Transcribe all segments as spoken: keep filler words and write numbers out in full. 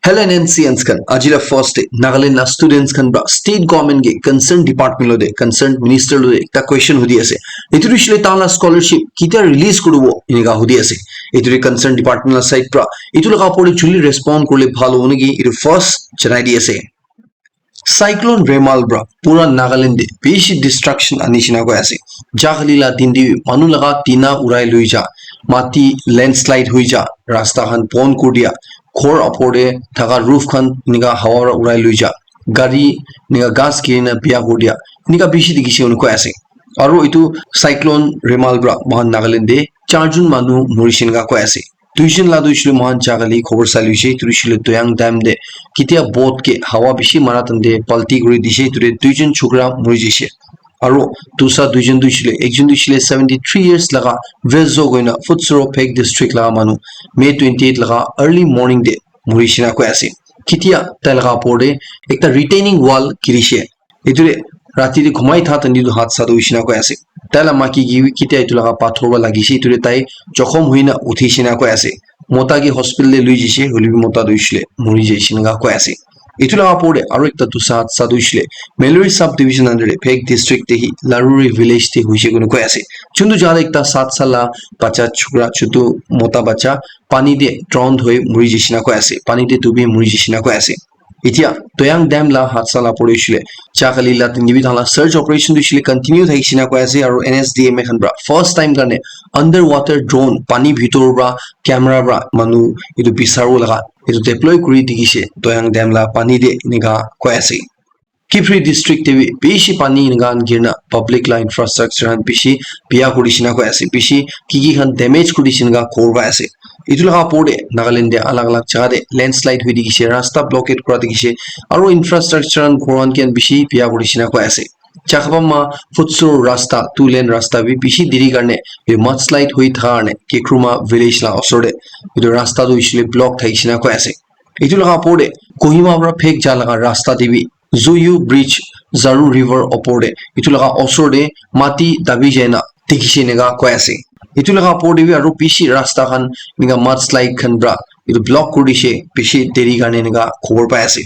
Hello N N C Ns khan, aji la first day, Nagaland la students khan pra state government ke concerned department lo de, concerned minister lo de ekta question hudi ase. Etu tu shile tala scholarship kita release kuribo inika hudi ase. Etu tu concerned department la side pra etu laga opor de juli respond kurle bhal hobo niki, etu first janai di ase. Cyclone Remal pra pura Nagaland de bishi destruction ani shina koi ase. Jakhali la din de manu laga tina urai lui ja, mati landslide hui ja, rasta khan bon kur dia, ghor opor de thaka roof khan enika hawa para urai lui ja, gari enika ghas giri na biya kur dia, enika bishi dikhi se koi ase. Aru etu cyclone Remal pra mohan Nagaland de charjun manu mori shina koi ase. Duijon la tu hoishe le moikhan jaga le khobor sai le hoishe, etu hoishe le Toyang Dam de ketia boat ke hawa bishi mara time de palti kuri dishe, etu de duijon chokra mori jaishe. Aro dusa duijon tu hoishe le, ekjon tu hoishe le seventy three years laga Vezo koina Futsero Phek district laga manu, May twenty eight laga early morning de mori shina koi ase. Ketia tai laga opor de ekta retaining wall girishe. Etu de rati de ghumai tha tani tu haadsa tu hoishe na koi ase. Tai la maki ki bi ketia etu laga pathor para lagishe, etu de tai jokhom hoi na uthi shina koi ase. Mota ke hospital de lui jaishe, hoile bi mota tu hoishe le mori jaishe na koi ase. Etu laga opor de aro ekta dusa haadsa tu hoishe le Meluri sub division under de Phek district de hi Laruri village de hoishe koina koi ase. Chuntu jaga de ekta saat saal la bacha chokra, chutu mota bacha pani de drown hoi mori jaishe na koi ase. Pani de dubi mori jaishe na koi ase. Etia Toyang Dam la haadsa la opor de hoishe le, jakhali la din de bi tahan la search operation tu hoishe le continue thakishe na koi ase, aro N S D M A khan pra first time karne underwater drone, pani bhitor pra camera pra manu etu bisaribo laga etu deploy kuri dikhishe Toyang Dam la pani de enika koi ase. Kiphire district de bi bishi pani enika khan girina public la infrastructure khan bishi biya kuri shina koi ase, bishi ki ki khan damage kuri shina ghor pai ase. Etu laga opor de Nagaland de alag alag jaga de landslide hoi dikhishe, rasta blockade kura dikhishe, aro infrastructure khan ghor khan ke bishi biya kuri shina koi ase. Chakapama Futsero rasta, two lane rasta bi bishi deri karne etu mudslide hoi thaka karne Kekruma village la osor de etu rasta tu hoishe le block thakishe na koi ase. Etu laga opor de Kohima para Phek ja laga rasta de bi Zuyu Bridge, Zaru River opor de, etu laga osor de mati dabi jai na dikhishe enika koi ase. Etu laga opor de bi aro bishi rasta khan enika mudslide khan pra etu block kuri dishe, bishi deri karne enika khobor pai ase.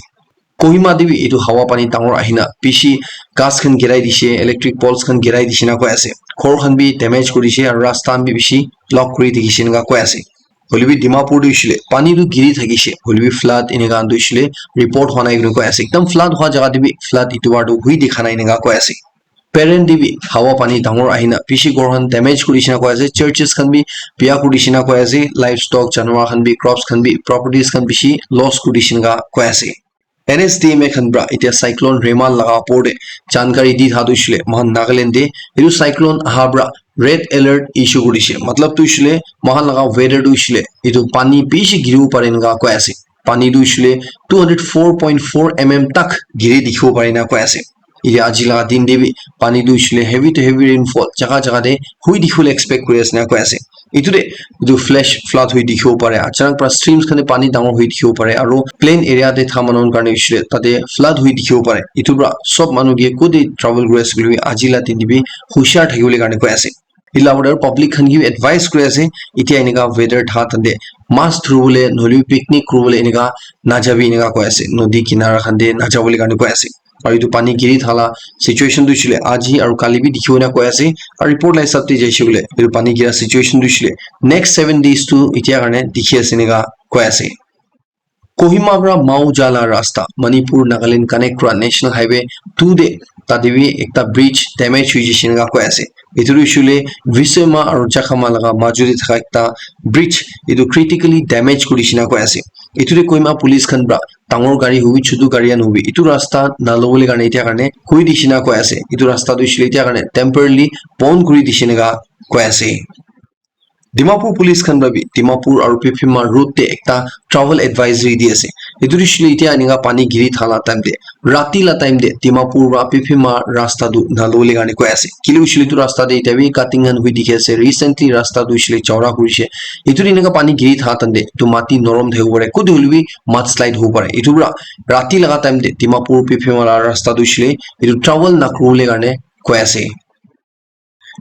Kohima de bi etu hawa pani dangor ahina bishi ghas khan girai dishe, electric poles khan girai dishe na koi ase. Ghor khan bi damage kuri dishe aro rasta khan bi bishi block kuri dikhishe enika koi ase. Hoile bi Dimapur tu hoishe le pani tu giri thakishe, hoile bi flood enika khan tu hoishe le report hwa nai koi ase. Ekdam flood hwa jaga te bi flood etu bar tu hui dikha nai enika koi ase. Peren te bi hawa pani dangor ahina bishi ghor khan damage kuri dishe na koi ase, churches khan bi biya kuri dishe na koi ase, livestock, janwar khan bi, crops khan bi, properties khan bishi loss kuri dishe enika koi ase. N S D M A khan pra etia cyclone Remal laga opor de jankari di tha tu hoishe le, moikhan Nagaland de etu cyclone aha pra red alert issue kuri dishe. Matlab tu hoishe le, moikhan laga weather tu hoishe le, etu pani bishi giribo pare enika koi ase. Pani tu hoishe le two hundred four point four M M tak giri dikhibo pare enika koi ase. Etia aji laga din de bi pani tu hoishe le heavy to heavy rainfall jaga jaga de hui dikhibo le expect kuri ase enika koi ase. Etu de etu flash flood hoi dikhibo pare, achanak para streams khan de pani dangor hoi dikhibo pare, aro plain area de tha manu karne hoishe le tate flood hoi dikhibo pare. Etu para sob manu ke kode travel kuri ase koile bi aji la din de bi hushiar thakibole karne koi ase. Etu la opor de public khan ke bi advice kuri ase, etia enika weather tha time de mas dhuribole nohoile bi picnic kuribole enika najabi enika koi ase, nodi kinara khan de najabole karne koi ase. Aru etu pani giri thala situation tu hoishe le aji aru kali bi dikhibo na koi ase. Aru report la hisab te jaise koile etu pani gira situation tu hoishe le next seven days tu etia karne dikhi ase enika koi ase. Kohima pra Mauja la rasta, Manipur Nagaland connect kura National Highway two de tate bi ekta bridge damage hoi jaise enika koi ase. Etu tu hoishe le Visema aru Jakhama laga maju de thaka ekta bridge etu critically damage kuri dishe enika koi ase. Etu de Kohima police khan pra dangor gari hobi, chutu gari khan hobi, etu rasta nalobole karne etia karne koi dishe enika koi ase. Etu rasta tu hoishe le etia karne temporarily bon kuri dishe enika koi ase. Dimapur police khan pra bi Dimapur aru Piphima road te ekta travel advisory di ase. Etu tu hoishe le etia enika pani giri thala time te, rati la time te Dimapur pra Piphima rasta tu nalobole karne koi ase. Kile hoishe le etu rasta te etia bi cutting khan hoi dikhi ase. Recently rasta tu hoishe le chaura kuri she. Etu de enika pani giri tha time de etu mati norom thakibo pare, kode hoile bi mudslide hobo pare. Etu para rati laga time de Dimapur Piphima la rasta tu hoishe le etu travel nakuribole karne koi ase.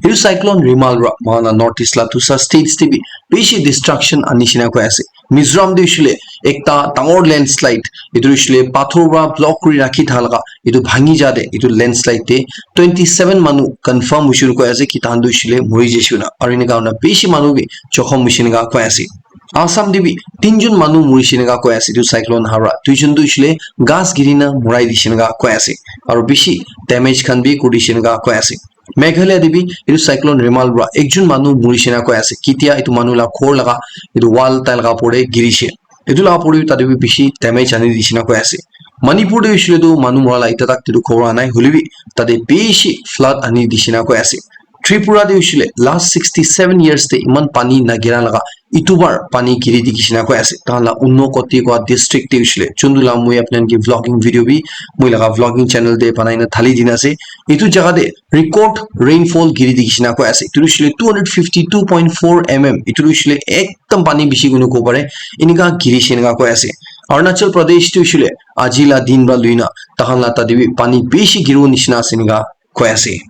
Etu cyclone Remal para moikhan la North East la dusa states te bi bishi destruction ani shina koi ase. Mizoram te hoishile ekta dangor landslide, etu hoishile pathor para block kuri rakhi thaka laga etu bhangi ja te etu landslide te twenty seven manu confirm hoishe koi ase ki tahan tu hoishile mori jaishe koina, aru enika hoina bishi manu bi jokhom hoishe enika koi ase. Assam te bi tinjun manu morishe enika koi ase etu cyclone hara, duijun tu hoishile ghas giri na morai dishe enika koi ase, aru bishi damage khan bi kuri dishe enika koi ase. Meghalaya te bi etu cyclone Remal para ekjun manu morishe enika koi ase, ketia etu manu la ghor laga etu wall tai laga opor te girishe, etu laga opor te tate bi bishi damage ani dishe enika koi ase. Manipur te hoishile tu manu mora la eta tak te tu khobor anai, hoilebi tate bishi flood ani dishe enika koi ase. Tripura te hoishile last sixty seven years te iman pani nagira laga etu bar pani giri dikhi shina koi ase. Tahan la Unakoti koi district te hoishile, juntu la moi apni khan ke vlogging video bi moi laga vlogging channel te banai na thali dina ase. Etu jaga te record rainfall giri dikhi shina koi ase. Etu hoishile two hundred fifty two point four mm. Etu hoishile ekdam pani bishi koina kobo pare. Enika giri shina koi ase. Arunachal Pradesh te hoishile aji la din para luina tahan la tate bi pani bishi giribo nishina ase enika koi ase.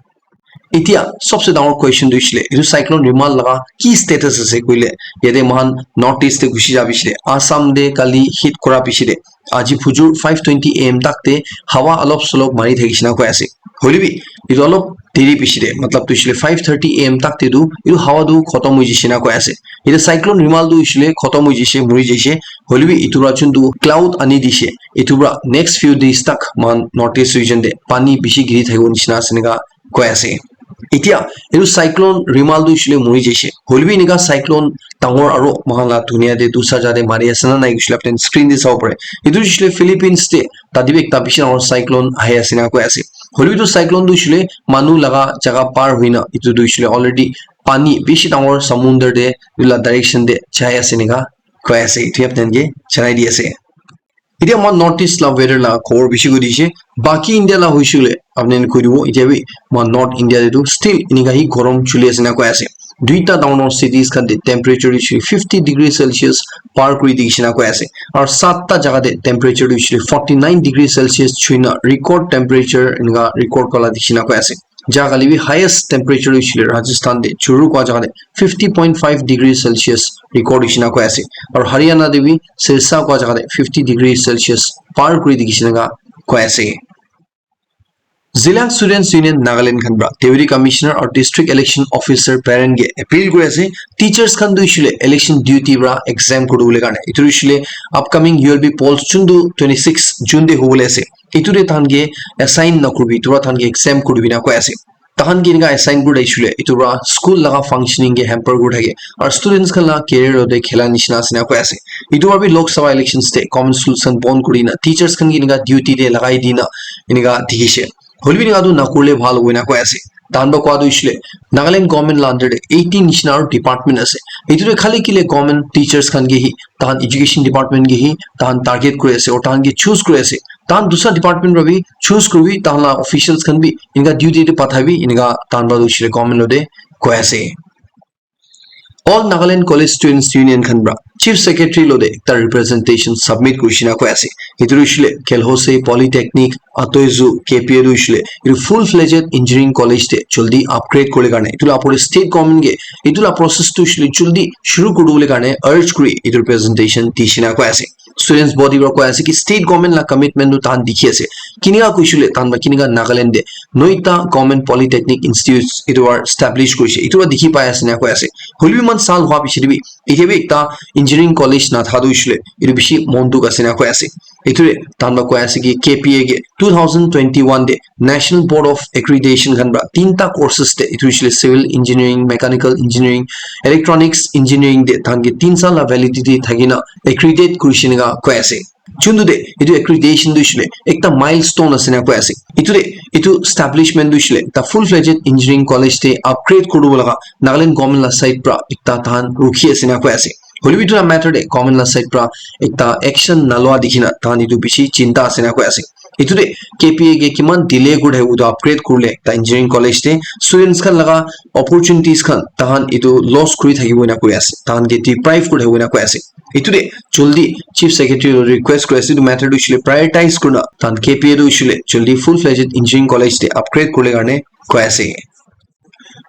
Etia sobse dangor question tu hoishile, etu cyclone Remal laga ki status ase koile, yate moikhan North East te gushi ja bishi de, Assam te kali hit kura bishi de, aji phujur five twenty A M tak te hawa alop solop mari thaki shina koi ase. Hoile bi etu alop deri bishi de, matlab tu hoishile five thirty A M tak te tu etu hawa tu khotom hoi jai shina koi ase. Etu cyclone Remal tu hoishile khotom hoi jaishe, mori jaishe. Hoile bi etu para chun tu cloud ani dishe, etu para next few days tak moikhan North East region te pani bishi giri thakibo nishina ase enika koi ase. Etia etu cyclone Remal tu hoishile mori jaishe, hoilebi enika cyclone dangor aro moikhan la dunia te dusra jaga te mari ase na nai hoishile apni screen te sabo pare. Etu hoishile Philippines te tate bi ekta bishi dangor cyclone ahi ase na koi ase. Hoilebi etu cyclone tu hoishile manu laga jaga par hoina etu tu hoishile already pani bishi dangor samundar te etu la direction te jai ase enika koi ase. Etu apni khan ke janai di ase. Etia moi North East la weather la khobor bishi koi dishe. Baki India la hoishe koile apni khan koi dibo. Etia bi moi North India te tu still enika hi gorom chuli ase na koi ase. Duita dangor dangor cities khan te temperature hoishe fifty degree Celsius par kuri dikhi shina koi ase. Aru satta jaga te temperature hoishe forty nine degree Celsius chuina record temperature enika record kura la dikhi shina koi ase. Jaga kali bi highest temperature hoishe Rajasthan te Churu koi jaga te fifty point five degree Celsius record hoishe na koi ase. Aru Haryana te bi Sirsa koi jaga te fifty degree Celsius par kuri dikhi shina koi ase. Zeliang Students Union Nagaland khan para Deputy Commissioner aru District Election Officer parent ke appeal kuri ase, teachers khan tu hoishe election duty para exempt kuri bole karne. Etu hoishe upcoming U L B polls chuntu twenty six June te hobole ase. Etu te tahan ke assign na kuribi, etu para tahan ke exempt kuribi na koi ase. Tahan ke enika assign kuri thakishe koile, etu para school laga functioning ke hamper kuri thake. Aru students khan la career logote khela nishina ase na koi ase. Etu para bi Lok Sabha elections te government schools khan bon kuri na teachers khan ke enika duty te lagai di na enika dikhishe. Hoilebi enika tu nakurile bhal hobo na koi ase. Tahan para koa tu hoishe Nagaland government la under te eighteen nishina aru department ase. Etu te khali kile government teachers khan ke hi, tahan education department ke hi tahan target kuri ase aru tahan ke choose kuri ase. Tahan dusra department para bi choose kuribi, tahan la officials khan bi enika duty te pathabi, enika tahan para tu hoishe government logote koi ase. All Nagaland College Students Union khan para Chief Secretary logote ekta representation submit kurishe na koi ase. Etu hoishe Khelhose Polytechnic, Atoizu, K P A tu hoishe etu full fledged engineering college te jaldi upgrade kuribole karne, etu la opor te state government ke etu la process tu hoishe jaldi shuru kuribole karne urge kuri etu representation dishe na koi ase. Students body para koi ase ki state government la commitment tu tahan dikhi ase. Kinika koishe koile tahan para kinika Nagaland te noita government polytechnic institutes etu para establish kurishe, etu para dikhi pai ase na koi ase. Hoilebi iman saal hua piche te bi etia bi ekta engineering college nathaka tu hoishe koile etu bishi mon dukh ase na koi ase. Etu te tahan para koi ase ki K P A ke two thousand twenty one te National Board of Accreditation khan para tinta courses te, etu hoishe koile civil engineering, mechanical engineering, electronics engineering te tahan ke tin saal la validity thaki na accredit kurishe enika koi ase. Chuntu te etu accreditation tu hoishe koile ekta milestone ase na koi ase. Etu te etu establishment tu hoishe koile ekta full fledged engineering college te upgrade kuribo laga Nagaland government la side para ekta tahan rukhi ase na koi ase. Hoilebi etu la matter te government la side para ekta action naloa dikhi na tahan etu bishi chinta ase na koi ase. Etu te K P A ke kiman delay kuri thakibo etu upgrade kurile ekta engineering college te students khan laga opportunities khan tahan etu loss kuri thakibo ena koi ase, tahan ke deprive kuri thakibo ena koi ase. Etu te jaldi Chief Secretary lo request kuri ase, etu matter tu hoishe koile prioritize kurina tahan K P A tu hoishe koile jaldi full fledged engineering college te upgrade kuribole karne koi ase.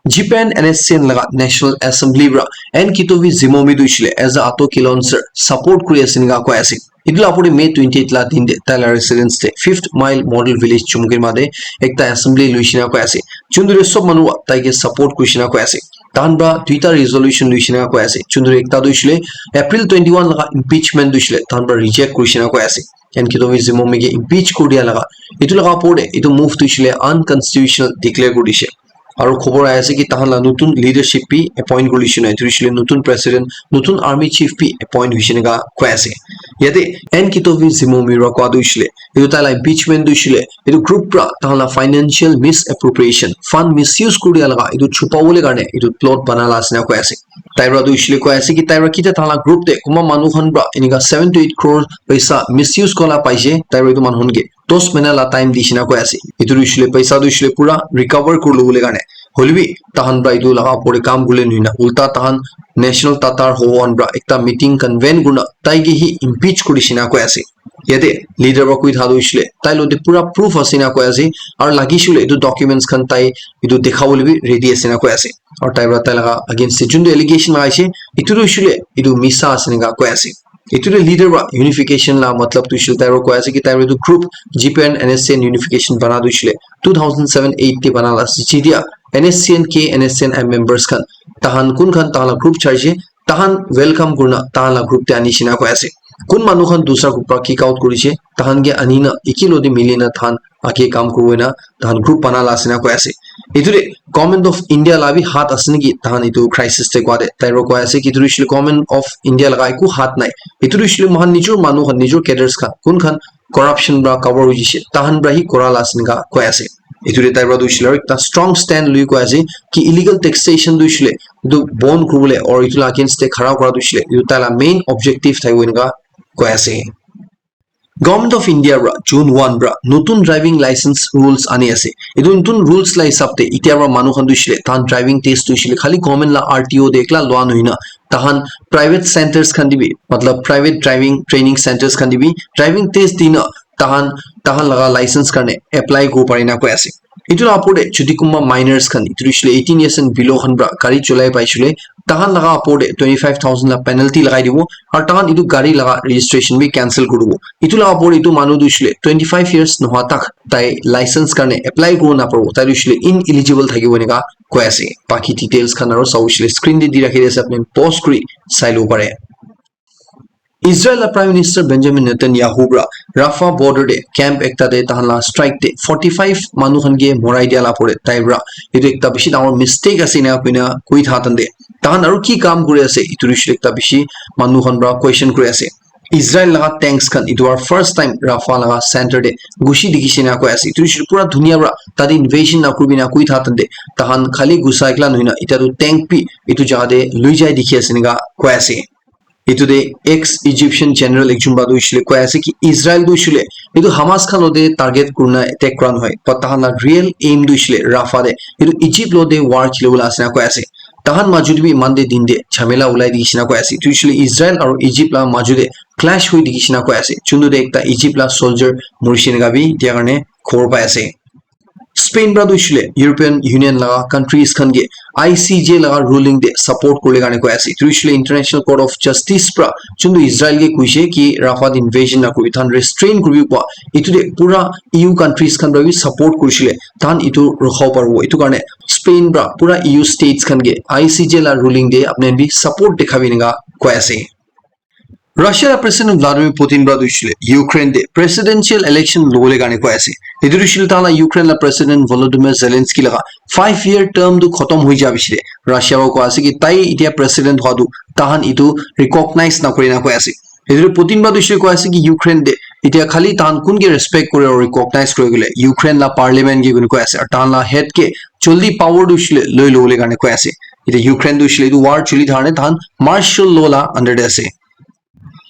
Japan N S C N laga National Assembly pra N Kitovi Zimomi tu ishile as a auto kilonser support kuri ase nika koi ase. Etu la apore May twenty-eight la din de taila residence de Fifth Mile Model Village Chumkirma de ekta assembly luishina koi ase. Chundure sob manu taike support kuishina koi ase. Tahan pra duita resolution luishina koi ase. Chundure ekta tu ishile April twenty-one laga impeachment tu ishile tahan pra reject kuishina koi ase. N Kitovi Zimomi ke impeach kuri dia laga etu laga apore de etu move tu ishile unconstitutional declare kuri dishe. Aru khobor ahi ase ki tahan la nutun leadership bi appoint kuri lishina, etu hoishile nutun president, nutun army chief bi appoint hoishe neka koi ase. Yate N Kitovi Zimomi ra koa tu hoishile, etu taila impeachment tu hoishile, etu group pra tahan la financial misappropriation, fund misuse kuri dia laga etu chupawole karne etu plot bana la ase na koi ase. Tai pra tu hoishile koi ase ki tai pra kita tahan la group te kunba manu khan pra enika seven to eight crore paisa misuse kura la paishe, tai pra etu manu khan ke dos mahina la time dishina koi ase. Etu tu hoishile paisa tu hoishile pura recover kuri lobole karne. Hoilebi tahan pra etu laga opor te kam kurile nohoina. Ulta tahan national tatar hobo khan pra ekta meeting convene kurina tai ke hi impeach kuri dishina koi ase. Yate leader pra koi tha tu hoishile tai lo te pura proof ase na koi ase. Aru lagi shile etu documents khan tai etu dekha bole bi ready ase na koi ase. Aru tai pra tai laga against te juntu allegation lagai ase etu tu hoishile etu misa ase neka koi ase. Etu tu leader pra unification la matlab tu hoishile tai pra koi ase ki tai pra etu group G P N N S C N unification bana tu hoishile two thousand seven eight te bana la ase. Jetia N S C N ke N S C N M members khan tahan kun khan tahan la group charge tahan welcome kurina tahan la group te ani shina koi ase. Kun manu khan dusra group pra kick out kurishe, tahan ke ani na eki lo de mili na tahan ake kam kuribo na tahan group bana la ase na koi ase. Etu de Government of India la bi hat ase niki tahan etu crisis te koi de. Tai pra koi ase ki etu hoishile Government of India laga eku hat nai. Etu hoishile moikhan nijor manu khan, nijor cadres khan, kun khan corruption pra cover hoi jishe, tahan pra hi kora la ase neka koi ase. Etu de tai pra tu hoishile aru ekta strong stand lui koi ase ki illegal taxation tu hoishile etu bon kuribole or etu la against te khara kura tu hoishile etu tai la main objective thaki bo eneka koi ase. Government of India pra June one pra nutun driving license rules ani ase. Etu nutun rules la hisab te etia pra manu khan tu hoishile tahan driving test tu hoishile khali government la R T O de ekla lua nohoina tahan private centers khan de bi, matlab private driving training centers khan de bi driving test dina tahan tahan laga license karne apply kuri pari na koi ase. Etu la opor te jodi kunba minors khan etu hoishile eighteen years and below khan pra gari cholai paishile tahan laga opor te twenty five thousand la penalty lagai dibo aru tahan etu gari laga registration bi cancel kuri dibo. Etu la opor te etu manu tu hoishile twenty five years nohoa tak tai license karne apply kuri na paribo, tai tu hoishile ineligible thakibo eneka koi ase. Baki details khan aru sabo hoishile screen te di rakhi di ase, apni pause kuri sai lobo pare. Israel la Prime Minister Benjamin Netanyahu pra Rafah border te camp ekta te tahan la strike te forty five manu khan ke morai dia la opor te tai pra etu ekta bishi dangor mistake ase ena koina koi tha tante tahan aru ki kam kuri ase etu hoishile ekta bishi manu khan pra question kuri ase. Israel laga tanks khan etu para first time Rafah laga center te gushi dikhi shina koi ase. Etu hoishile pura dunia para tate invasion na kuribi na koi tha tante tahan khali gusa ekla nohoi na eta tu tank bi etu jaga te lui jai dikhi ase enika koi ase. Etu te ex Egyptian general ekjon para tu hoishile koi ase ki Israel tu hoishile etu Hamas khan logote target kurina attack kura nohoi, but tahan la real aim tu hoishile Rafah te etu Egypt logote war khilibole ase na koi ase. Tahan maju te bi eman te din te jhamela ulai dikhi shina koi ase. Etu hoishile Israel aru Egypt la maju te clash hoi dikhi shina koi ase. Juntu te ekta Egypt la soldier mori shina bi dia karne khobor pai ase. Spain para tu hoishile European Union laga countries khan ke I C J laga ruling te support kuribole karne koi ase. Etu hoishile International Court of Justice para juntu Israel ke koise ki Rafah te invasion na kuribi, tahan restrain kuribi koa. Etu te pura E U countries khan para bi support kurishile, tahan etu rukha paribo. Etu karne Spain para pura E U states khan ke I C J la ruling te apni khan bi support dekhabi enika koi ase. Russia la President Vladimir Putin para tu hoishile Ukraine te presidential election lobole karne koi ase. Etu tu hoishile tahan la Ukraine la President Volodymyr Zelensky laga five year term tu khotom hoi ja pichete Russia para koi ase ki tai etia president hua tu tahan etu recognize na kore na koi ase. Etu tu Putin para tu hoishile koi ase ki Ukraine te etia khali tahan kun ke respect kore aru recognize kore koile Ukraine la parliament ke koi ase aru tahan la head ke joldi power tu hoishile loi lobole karne koi ase. Etia Ukraine tu hoishile etu war choli thakane tahan martial law la under te ase.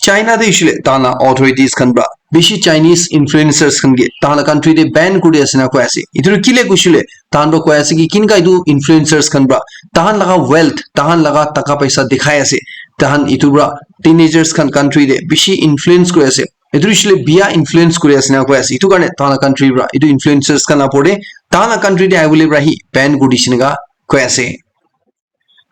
China te hoishile tahan la authorities khan para bishi Chinese influencers khan ke tahan la country te ban kuri ase na koi ase. Etu tu kile koishile tahan para koi ase ki kinka etu influencers khan para tahan laga wealth, tahan laga taka paisa dikhai ase. Tahan etu para teenagers khan country te bishi influence kuri ase. Etu hoishile bia influence kuri ase na koi ase. Etu karne tahan la country para etu influencers khan la opor te tahan la country te ahibole para hi ban kuri dise enika koi ase.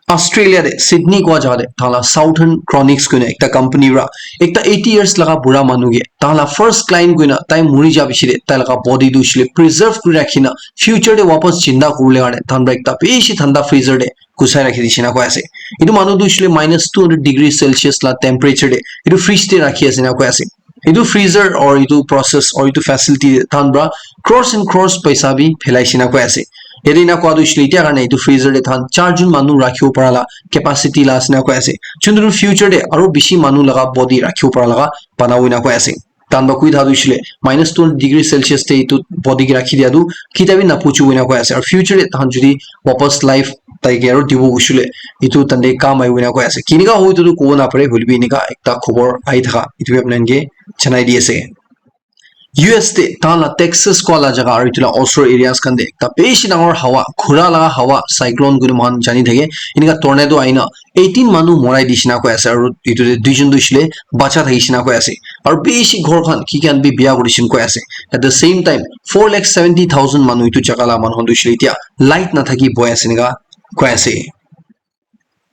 Australia de Sydney kua jaga de tala Southern Chronics koina ekta company ra ekta eighty years laga bura manu ke tala first client koina tai muri ja bishi de tai laga body tu shile preserve kuri rakhina future de wapas jinda kuribole karne than pra ekta bishi thanda freezer de kusai rakhi dishina koi ase. Etu manu tu shile minus two hundred degree Celsius la temperature de etu fridge de rakhi ase na koi ase. Etu freezer or etu process or etu facility de than pra crores and crores paisa bi phelai shina koi ase. Yate ena koa tu hoishe le etia karne etu freezer te than char jun manu rakhibo para la capacity la ase na koi ase. Chun tu future te aro bishi manu laga body rakhibo para laga banabo ena koi ase. Than ba kui tha tu hoishe le minus two degree Celsius te etu body ke rakhi dia tu kita bi napuchibo ena koi ase. Aro future te than jodi wapas life tai ke aro dibo hoishe le etu tante kam aibo ena koi ase. Kinika hobo etu tu kobo napare hoile bi enika ekta khobor ahi thaka etu bi apni khan ke janai di ase. U S te tahan la Texas koa la jaga aro etu la osor areas khan te ekta bishi dangor hawa, ghura laga hawa, cyclone kuri moikhan jani thake. Enika tornado ahina eighteen manu morai dishina koi ase aro etu te duijon tu hoishe le bacha thakishina koi ase. Aro bishi ghor khan ki khan bi biya kuri shin koi ase. At the same time, four lakh seventy thousand manu etu jaga la manu khan tu hoishe le etia light nathaki bohi ase enika koi ase.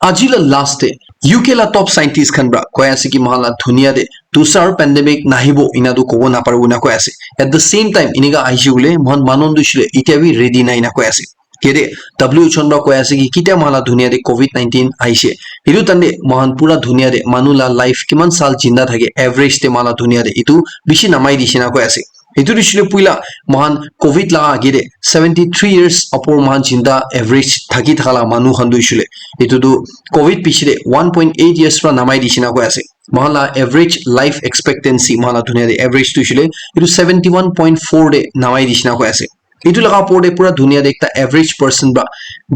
Aji la last te U K la top scientist khan pra koi ase ki moikhan la dunia te dusra pandemic nahibo ena tu kobo naparibo ena koi ase. At the same time, enika ahishe koile moikhan manu tu hoishe le etia bi ready nai ena koi ase. Kile W H O pra koi ase ki ketia moikhan la dunia te covid nineteen ahishe. Etu tante moikhan pura dunia te manu la life kiman sal jinda thake average te moikhan la dunia te etu bishi namai dishe na koi ase. Etu tu hoishe le puila moikhan covid laga age te seventy three years upor moikhan jinda average thaki thaka la manu khan tu hoishe le etu tu covid piche te one point eight years pra namai dishina koi ase. Moikhan la average life expectancy moikhan la dunia te average tu hoishe le etu seventy one point four te namai dishina koi ase. Etu laga upor te pura dunia te ekta average person pra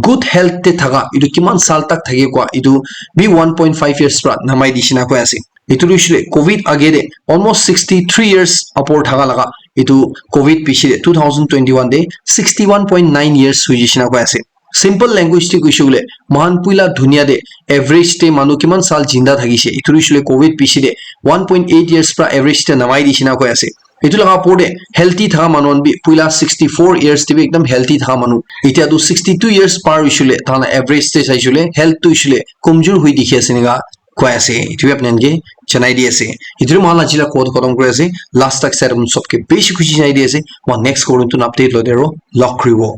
good health te thaka etu kiman sal tak thake koa etu bi one point five years pra namai dishina koi ase. Etu tu hoishe le covid age te almost sixty three years upor thaka laga etu covid piche te two thousand twenty one te sixty one point nine years hoi jishe na koi ase. Simple language te koishe koile moikhan puila dunia te average te manu kiman sal jinda thakishe etu tu hoishe le covid piche te one point eight years pra average te namai dishina koi ase. Etu laga upor te healthy thaka manu khan bi puila sixty four years te bi ekdam healthy thaka manu etia tu sixty two years par hoishe le tahan la average te saishe le health tu hoishe le komjor hoi dikhi ase enika koi ase. Etu bi apni khan ke janai di ase. Etu tu moikhan la aji la koa tu khatam kuri ase. Last tak sai apni sob ke bishi khushi janai di ase. Moikhan next koa tu update loi de aro log kuribo.